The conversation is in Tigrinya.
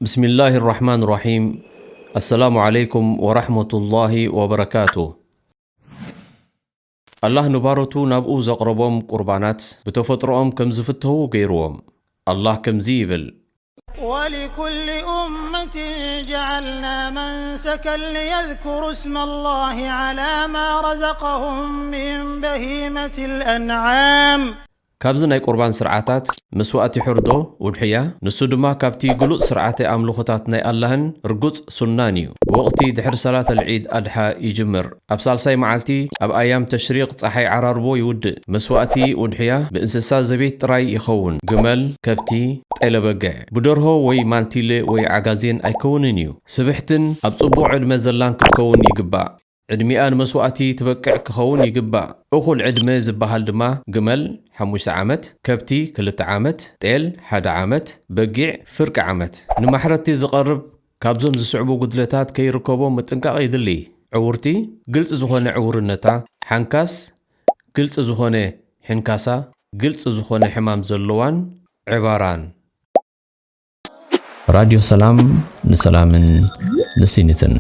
بسم الله الرحمن الرحيم. السلام عليكم ورحمة الله وبركاته. ኣላህ ንባሮቱ ናብኡ ዘቕረቦም ቁርባናት ብተፈጥሮኦም ከም ዝፍተዉ ገይርዎም። ኣላህ ከምዚ ይብል። ولكل أمة جعلنا منسكا ليذكروا اسم الله على ما رزقهم من بهيمة الأنعام. ካብዚ ናይ ቁርባን ስርዓታት መስዋእቲ ሕርዶ፣ ውድሕያ፣ ንሱ ድማ ካብቲ ግሉጽ ስርዓተ ኣምልኾታት ናይ ኣላህን ርጉጽ ሱናን እዩ። ወቕቲ ድሕሪ ሰላት ኣልዒድ ኣድሓ ይጅምር። ኣብ ሳልሳይ መዓልቲ ኣብ ኣያም ተሽሪቕ ጸሓይ ዓራርቦ ይውድእ። መስዋእቲ፣ ውድሕያ፣ ብእንስሳ ዘቤት ጥራይ ይኸውን። ግመል፣ ከብቲ፣ ጤለ በግዕ። ብደርሆ ወይ ማንቲለ ወይ ዓጋዜን ኣይከውንን እዩ። ስብሕትን ኣብ ጽቡቕ ዕድመ ዘላን ክትከውን ይግባእ። ዕድሚኣ ንመስዋእቲ ትበቅዕ ክኸውን ይግባእ። እኹል ዕድመ ዝበሃል ድማ ግመል ሓሙሽተ ዓመት፣ ከብቲ ክልተ ዓመት፣ ጤል ሓደ ዓመት፣ በጊዕ ፍርቂ ዓመት። ንማሕረድቲ ዝቐርብ ካብዞም ዝስዕቡ ጉድለታት ከይርከቦ ምጥንቃቕ የድሊ። ዕውርቲ፣ ግልጺ ዝኾነ ዕውርነታ፣ ሓንካስ፣ ግልጺ ዝኾነ ሕንካሳ፣ ግልጺ ዝኾነ ሕማም ዘለዋን ዕባራን። ራድዮ ሰላም ንሰላምን ንሲኒትን።